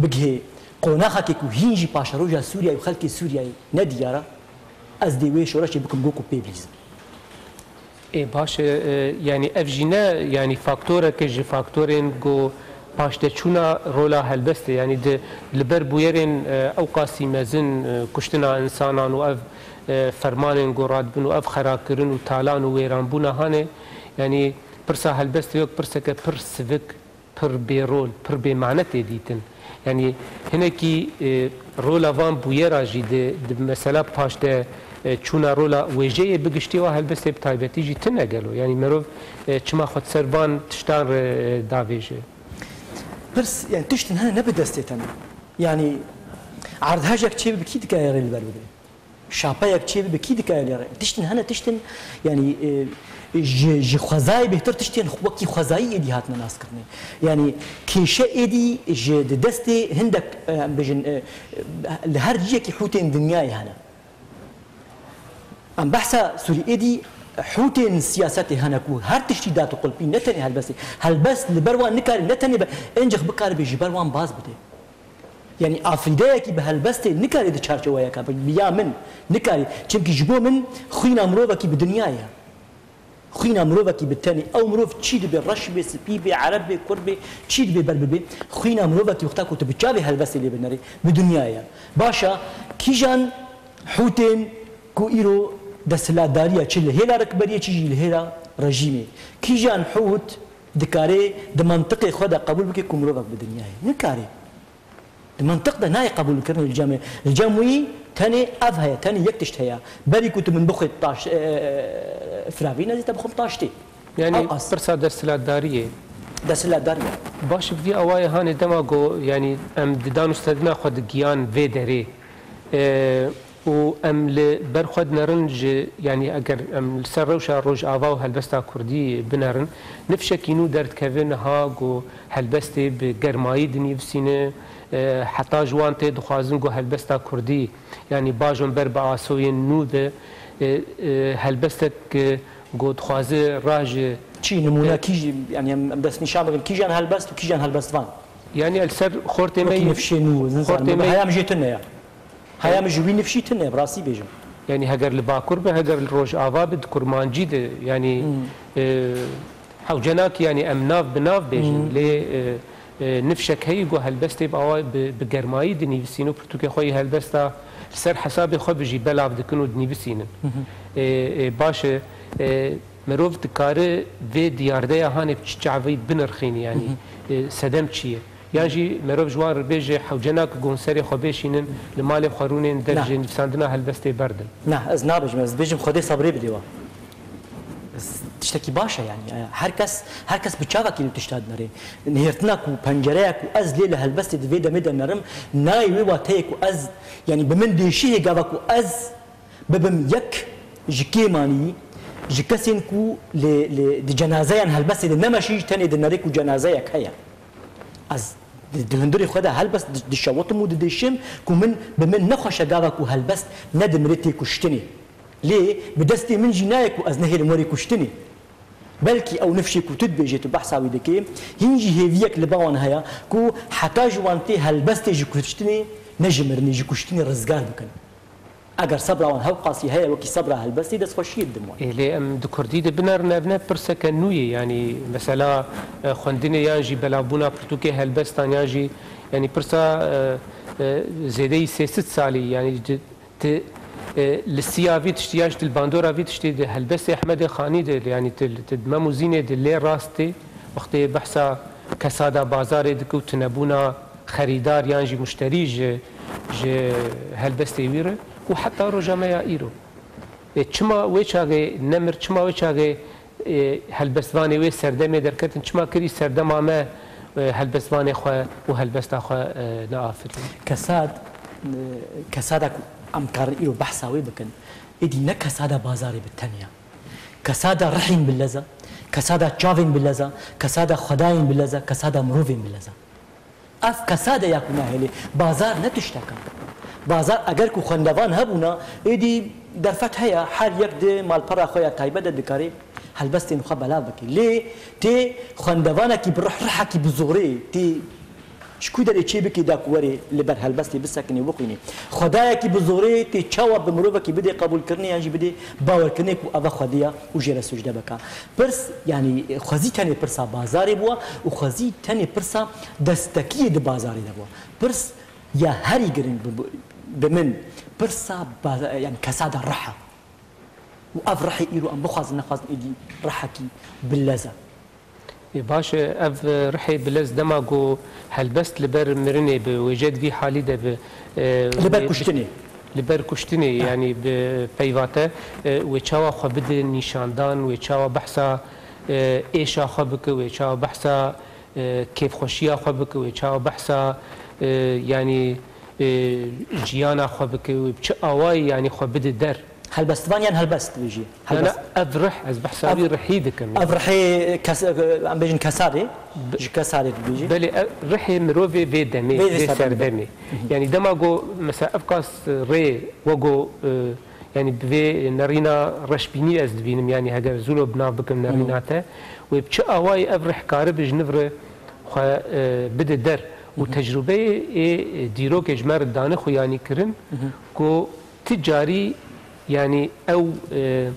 bigihê qonaxekê ku hîn jî paşeroja Sûriyeyê û xelkê Sûriyeyê ne diyar e, ez dê wê şoreşê bikim go ku pê bilîzim. Ê, baş e, e, yanî ev jî ne, yanî faktoreke ji faktorên ku paşteçûna rola helbestê, yanî di, li ber bûyerên, e, ewqasî mezin, e, kuştina însanan û ev, e, fermanên ku radibin û ev xerakirin û talan û wêranbûna hanê, yanî pirsa helbestê wek pirseke pir sivik, pir bêrol, pir bêmane tê dîtin. Yanî hinekî, e, rola van bûyera jî di, di mesela paşte, e, çûna rola wêjeyê bi giştî wa helbestê bi taybetî jî tune gelo. Yanî merov, e, çima xwe di ser van tiştan re, e, davêje? Pirs, yani tiştin hene ne bi destê te ne. Yani erdhejek çê bi kî dikare rê li ber bibe? Şapeyek çêbibe, kî dikare lê re? Tiştin hene, tiştin, yanî, e, ji, ji xwezayê bêhtir tiştên wekî xwezayî êdî hatine naskirinê. Yanî kêşe êdî ji di destê hindek, e, em bêjin, e, li her ciyekî hûtên dinyayê hene. Em behsa Sûrî êdî hûtên siyasetê hene ku her tiştî dat û qulpî ne tenê helbestê. Helbest li ber wan nikare ne tenê be, encix bikaribe ji ber wan baz bide. Yanî afrîdeyekî bi helbestê nikarî di çarçeweyeka bi, bi ya min nikarî. Çimkî ji bo min xwîna mirovekî bi dinya ye. Xwîna mirovekî bi tenê. Ew mirov çî dibe, reş bê, spî bê, ereb bê, kurd bê, çî dibe ber bibe. Xwîna mirovekî wexta ku tu bi çavê helbestê lê binerê, bi dinya ye. Baş e, kîjan hûtên ku îro desthilatdariya çi li hêla rikberiyê çi jî li hêla rejîmê. Kîjan hût dikare di mentiqê xwe de qebûl bike ku mirovek bi dinya ye? Nikare. Di mintiq de nayê qebûlkirinê li cem e. Li cem wî tenê ev heye, tenê yek tişt heye. Berî ku tu min bixwît taş-, e, firavî nezî te bixwim taştê. Yanî Ew qas. Pirsa desthilatdariyê. Desthilatdariyê. Baş, bi vî awayê hanê dema ku, yanî em di dan û stendina xwe digiyan vê derê. E, û em li ber xwe dinerin ji, yanî eger em li ser rewşa Rojava û helbesta Kurdî binerin, nifşekî nû derdikeve niha ku helbestê bi germayî dinivîsîne, e, heta ji wan tê dixwazin ku helbesta Kurdî, yanî bajon ber bi asoyên nû de, e, e, helbestek, e, ku dixwaze rah ji Çi nimûne E, kî jî, yanî em, em destnîşan bikin, kîjan helbest û kîjan helbestvan? Yanî li ser xortê me Wekî yî-, nifşê nû, nizanim, xortê me haya min jê tune ye. Haya min ji wî nifşî tune, bi rastî bêjim. Yanî heger li Bakur be, heger li Rojava be, di Kurmancî de, yanî, Hmm. e, hewce nake, yanî em nav bi nav bêjin. Hmm. Lê, e, e, nifşek heyî ku helbestê bi awa bi, bi germayî dinivîsîn û pirtûkê xwe yê helbesta li ser hesabê xwe bi jî belav dikin û dinivîsînin. Hı hı. E, e, baş e, e, Mirov dikare vê diyardeya hanê bi çi çavî binirxînî, yanî, Hı hı. e, sedem çi ye? Yan jî merov ji wan re bêje hewce nake ku hûn serê xwe bêşînin, li malê xwe rûnên, dev Na. ji nivîsandina helbestê berdin. Na, ez nabêjim, ez dibêjim Xwedê sebrê bidê we. Ez, tiştekî baş e, yanî, e, her kes, her kes bi çavekî li tişta dinere. Nihêrtina ku, pencereya ku ez lê li helbestê di vê demê de nerim, nayê wê wateyê ku ez, yanî, bi min dêşî hê gava ku ez bibim yek ji kêmanî, ji kesên ku li, li, di cenazeyan helbestê de nemeşî, tenê dinerê ku cenazeyek heye. Ez di, di hundirê xwe de helbest di, dişewitim û didêşim ku min, bi min nexweş e gava ku helbest nedimire tê kuştinê. Lê bi destê min jî nayê ku ez nehêlim werê kuştinê. Belkî ew nifşê ku tu dibêjê, tu behsa wî dikê, hîn jî hêviyek li ba wan heye ku heta ji wan tê helbestê ji kuştinê, ne ji mirinê, ji kuştinê rizgar bikin. Eger sebra wan hewqasî heye wekî sebra helbestê, destxweşiyê didim wan. Ê, lê em di kurdî de binerin, ev ne pirseke nû ye. Yanî mesela, e, xwendinê yan jî belavbûna pirtûkê helbestan yan jî, yanî pirsa, e, e, zêdeyî sê sed salî, yanî di, di, e, li siya vî tiştî yan jî di bandora vî tiştî di helbestê Ehmedê Xanî de, yanî di, di Mem û Zînê de lê rast tê, wextê behsa kesada bazarê dike û tunebûna xerîdar yan jî muşterî ji, ji helbestê wî re û heta roja me ya îro. E, çima wê çaxê nemir, çima wê çaxê, e, helbestvanê wê serdemê derketin, çima kirî serdema me, e, helbestvanê xwe û helbesta xwe, e, neafirîn? Kesad, e, kesada ku em karin îro behsa wê bikin, êdî ne kesada bazarê bi tenya. Kesada rihên bi leza, kesada çavên bi leza, kesada xwedayên bi leza, kesada mirovên bi leza. Ev kesade ya ku nahêlê. Bazar ne tiştek e. Bazar eger ku xwendevan hebûna, êdî derfet heye, her yek di malpera xwe ya taybet de dikarê helbestên xwe belav bike. Lê tê xwendevanekî bi rih, rihekî bi zorê, tê ji ku derê çê bikê da ku werê li ber helbestê bisekinê, bixwînê. Xwedayekî bi zorê tê çawa bi mirovekî bidê qebûlkirinê yan jî bidê bawerkirinê ku ev e xwedê ya û jê re sucde bike. Pirs, yanî xwezî tenê pirsa bazarê bû û xwezî tenê pirsa destekiyê di bazarê de bû. Pirs ya herî giring bi, bi, bi min pirsa ba-, yanî kesada rih e. Û ev rihê îro em bixwazin nexwazin êdî rihekî bi lez e. Ê, baş e, ev, e, rihê bi lez dema ku helbest li ber mirinê bi, wêje di vî halî de bi, e, Li ber wê, kuştinê. Li ber kuştinê, Ha. yanî bi peyva te, e, wê çawa xwe bide nîşandan, wê çawa behsa, e, êşa xwe bike, wê çawa behsa, e, kêfxweşiya xwe bike, wê çawa behsa, e, yanî, e, jiyana xwe bike, wê bi çi awayî yanî xwe bide der. Helbestvan yan helbest dibêjî? Helbest. Na, na, ev rih, ez behsa Ha, vî rihî dikim. Ev rihê kes, em bêjin kesadê, Bi- ji kesadê dibêjî? Belê, ev rihê mirovê vê demê, Vê, vê vê serdemê. serdemê. Hı hı. Yanî dema go, mesela ev kas rê, we go, e, yanî bi vê nerîna reşbînî ez dibînim, yanî heger zûlo bi nav bikim nerîna Hı. te, wê bi çi awayî ev rih karibe ji niv re xwe, e, bide der û Hı hı. tecrûbeyê ê dîrokê ji me re dane xuyanî kirin Hı hı. ku ti carî, yanî ew, e,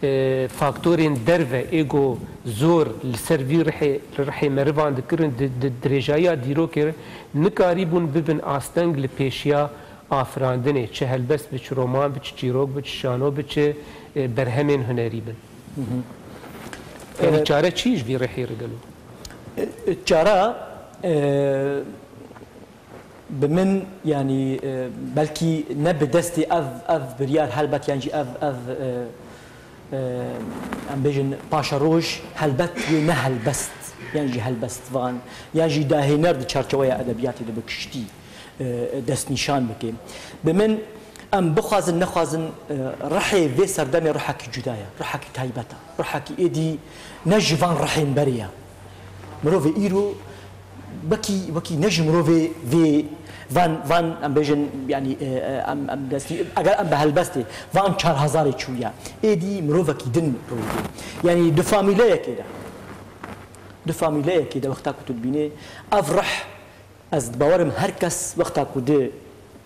e, faktorên derve ê ku zor li ser vî rihê, li rihê merivan dikirin, di, di dirêjayiya dîrokê re nikarîbûn bibin asteng li pêşiya afirandinê, çi helbest bi, çi roman bi, çi çîrok bi, çi şano bi, çi, e, berhemên hunerî bin. Hı hı. Yanî E, çare çi ji vî rihê re gelo? E, çara, e, Bi min, yanî, e, belkî ne bi destê ev, ev biryar helbet, yan jî ev, ev, e, e, em bêjin paşeroj, helbet wê ne helbest, yan jî helbestvan, yan jî dahêner di çarçeweya edebiyatê de bi kiştî, e, destnîşan bike. Bi min, em bixwazin, nexwazin, e, rihê vê serdemê rihekî cuda ye, rihekî taybet e, rihekî êdî ne ji van rihên berê ye. Mirovê îro wekî, wekî ne ji mirovê vê van, van em bêjin, yanî, e, e, em, em destî, eger em bi helbestê van çar hezarê çûye, êdî mirovekî din rûdî. Yanî di famîleyekê de, di famîleyekê de wexta ku tu dibînê, ev rih, ez bawerim her kes wexta ku di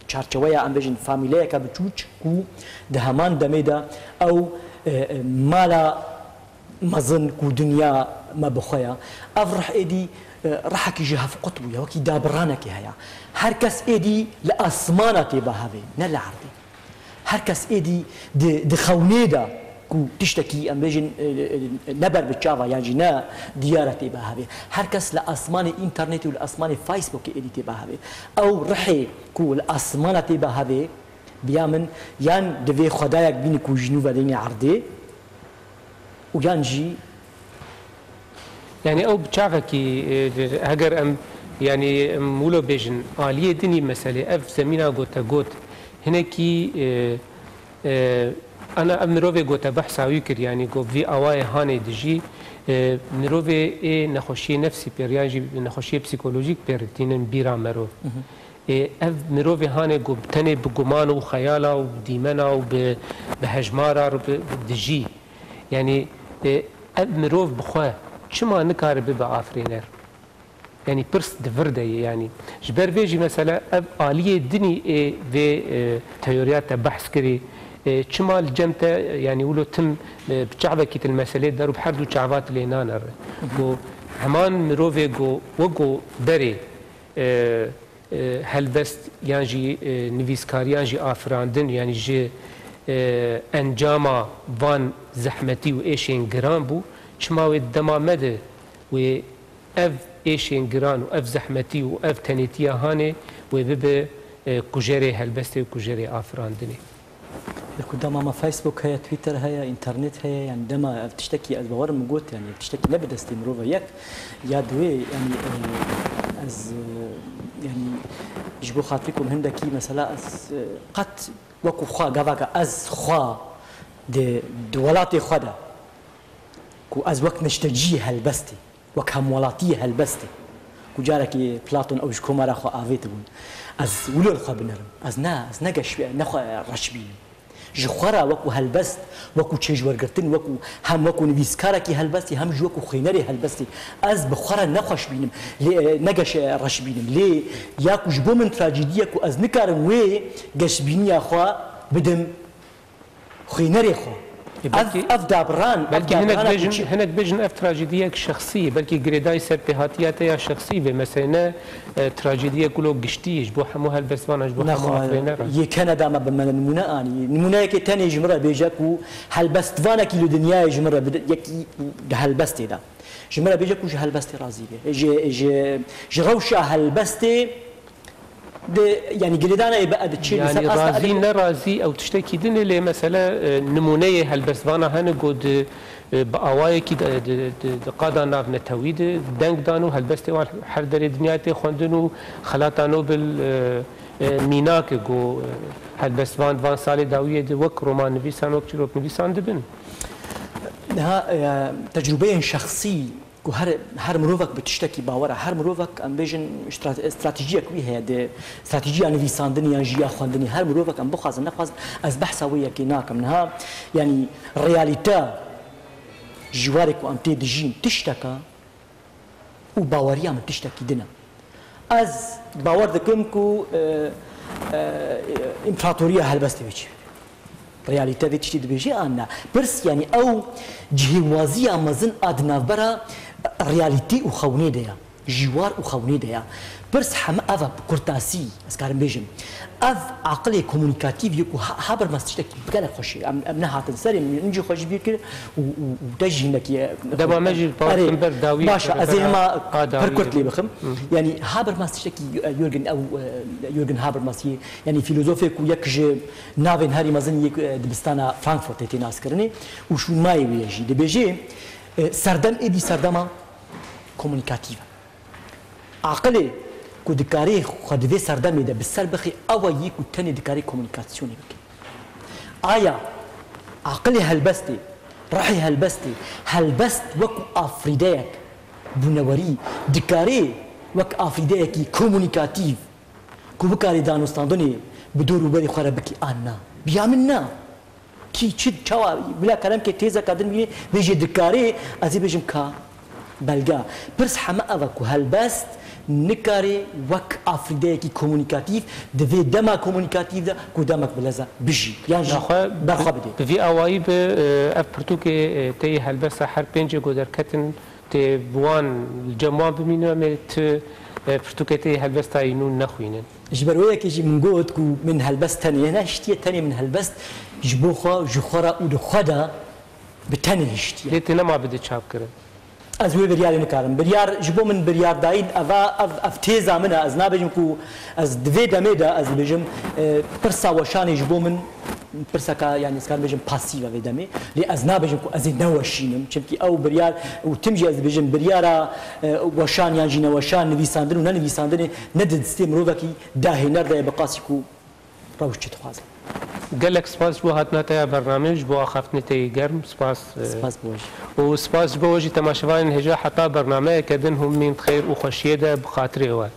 çarçeweya, em bêjin, famîleyeke biçûçik ku di heman demê de ew, e, e, mala mezin ku dinya me bi xwe ya. Ev rih êdî, e, rihekî ji hevqut bûye, wekî dabiranekê heye. Her kes êdî li asmana tê bavê, ne li erdê. Her kes êdî di, di xewnê de ku tiştekî, em bêjin, e, e, ne ber bi çava, yan jî ne diyar e tê bavê. Her kes li asmanê înternetê û li asmanê Facebookê êdî tê bavê. Ew rihê ku li asmana tê bavê, biya min, yan divê xwedayek bîne ku ji nû ve derîne erdê, û yan jî Yanî ew bi çavekî, e, heger em, yanî em wilo bêjin, aliyê dinî meselê, ev zemîna gotegot, hinekî, e, e, ana ev mirovê gote behsa wî kir, yanî got vî awayê hanê dijî, e, mirovê ê nexweşiyê nefsî pêr, yan jî nexweşiyê psîkolojîk pêr tînin bîra merov. Ê, ev mirovê hanê ku tenê bi guman û xeyala û dîmena û bi, bi hejmara re bi, bi dijî. Yanî, ê, ev mirov bi xwe çima nikare bibe afirêner? Yanî pirs di vir de ye yanî. Ji ber vê jî mesela ev aliyê dinî ê vê, e, teoriya te behs kirî. E, çima li cem te, yanî wilo tim, e, bi çavekî tu li meselê der û bi her du çava tu lê nanere. Ku heman mirovê ku weko berê, e, e, helbest yan jî, e, nivîskar yan jî afirandin, yanî ji, e, encama van zehmetî û êşên giran bû, çima wê di dema me de wê ev êşên giran û ev zehmetî û ev tenêtiya hanê wê bibe, e, kujerê helbestê û kujerê afirandinê? Li ku dema me Facebook heye, Twitter heye, înternet heye, yanî dema ev tiştekî ez bawerim min got, yanî ev tiştekî ne bi destê mirov e yek, ya duwê, yanî, e, ez, e, yanî ji bo xatirê ku min hindekî mesela ez, e, qet wekû xwe gavaka ez xwe di, di welatê xwe de ku ez wek neşteciyê helbestê, wek hemwelatiyê helbestê, ku carekê Platon ew ji komara xwe avêtibûn. Ez wilo li xwe binerim. Ez ne, ez ne geş, ne xwe reş bînim. Ji xwe re wekû helbest, wekû çêjwergirtin, wekû, hem wekû nivîskarekî helbestê, hem jî wekû xwînerê helbestê. Ez bi xwe re ne xweş bînim. Lê, e, ne geş, e, reş bînim. Lê ya ku ji bo min trajîdî ye ku ez nikarim wê geşbîniya xwe bidim xwînerê xwe. E, Ev, belkî, ev dabiran, ev belkî hinek dabiran bêjin, hinek bêjin ev trajîdiyek şexsî ye, belkî girêdayî serpêhatiya te ya şexsî vê meselê ne, e, trajîdiyek wilo giştî ye, ji bo hemû helbestvanan, ji bo hemû afirêneran. Yê Kanada me bi me nimûne anî. Nimûneyekê tenê ji min re bêje ku helbestvanekî li dinyayê ji min re bide, yekî di helbestê de. Ji min re bêje ku ji helbestê razî be. Ji, ji, ji rewşa helbestê Di, yanî girêdana ê bi ed çi li ser asta razî, ne razî, ew tiştekî din e, lê mesele, e, nimûneyê helbestvana hene ku di, e, bi awayekî di, di, di, di qada navnetewî de deng dan û helbestê wan her derê dinyayê tê xwendin û xelata Nobel, e, e, mînak e ku, e, helbestvan di van salê dawiyê de wek romannivîsan, wek çîroknivîsan dibin. Niha, e, tecrûbeyên şexsî ku her, her mirovek bi tiştekî bawer e, her mirovek, em bêjin, stra-, stratejiyek wî heye, di stratejiya nivîsandinê yan jî ya xwendinê, her mirovek em bixwazin nexwazin, ez behsa wê yekê nakim. Niha, yanî, realîte ji warê ku em tê dijîn tiştek e û baweriya min tiştekî din e. Ez bawer dikim ku, e, e, împeratoriya helbestê wê çi be. Realîte vê tiştî dibêje an na? Pirs, yanî ew cihêwaziya mezin a di navbera realîtî û xewnê de ye. Ji war û xewnê de ya. Pirs heme ev e, bi kurtasî, ez karim bêjim. Ev aqilê komunîkatîv yê ku ha-, Habermas tiştekî gelek xweş e. Em, em nehatin serê min, min jî xwe jî bîr kir û, û, û te jî hinekî, e, Dema me jî erê, pawitin ber dawî baş e, ez ê hema a dawî pir kurt lê bixim. Hı. Yanî Habermas tiştekî, e, Jürgen ew, e, Jürgen Habermas yê, yanî fîlozofê ku yek ji navên herî mezin yê, e, dibistana Frankfurtê tê naskirinê û şûnmayê wê ye jî. Dibêjê, e, serdem êdî serdema komunîkatîv e. Aqilê ku dikarê xwe di vê serdemê de bi ser bixê, ew e yê ku tenê dikarê komunîkasyonê bike. Aya aqilê helbestê, rihê helbestê, helbest wekû afirîdeyek bûnewerî dikarê wek afirîdeyekî komunîkatîv ku bikarê danûstandinê bi dor û berê xwe re bikî an na? Bi ya min na. Kî çi çawa bila kerem ke têzeka din bîne bêjê dikarê, ez ê bêjim ka belga. Pirs heme ev e ku helbest nikarê wek afirîdeyekî komunîkatîv di vê dema komunîkatîv de ku demek bi leza bijî. Yan jî Naxwe berxwe bidê. Bi vî awayî bi, e, ev pirtûkê, e, tê yê helbesta her pêncê ku derketin tê bi wan, li cem wan bimînin, em ê ti, e, pirtûkê tê yê helbesta yî nû nexwînin. Ji ber wê yekê jî min got ku min helbest tenê nehiştiye, tenê min helbest ji bo xwe, ji xwe re û li xwe de bi tenê hiştiye. Lê tê nema bide çapkirin. Ez wê biryarê nikarim. Biryar, ji bo min biryardayîn, eva, ev, ev têza min e. Ez nabêjim ku ez di vê demê de, ez dibêjim, e, pirsa weşanê ji bo min pirseka, yanî ez karim bêjim pasîv e vê demê. Lê ez nabêjim ku ez ê neweşînim. Çimkî ew biryar, û tim jî ez dibêjim, biryara, e, weşan yan jî neweşan, nivîsandin û nenivîsandinê ne di destê mirovekî dahêner de ye, bi qasî ku rewş çi dixwaze. Gelek spas ji bo hatina te ya bernameyê, ji bo axaftinê te yê germ. Spas, e, Spas bo we jî. Û spas ji bo we jî temaşevanên hêja heta bernameyeke din hûn mîn xêr û xweşiyê de bi xatirê we.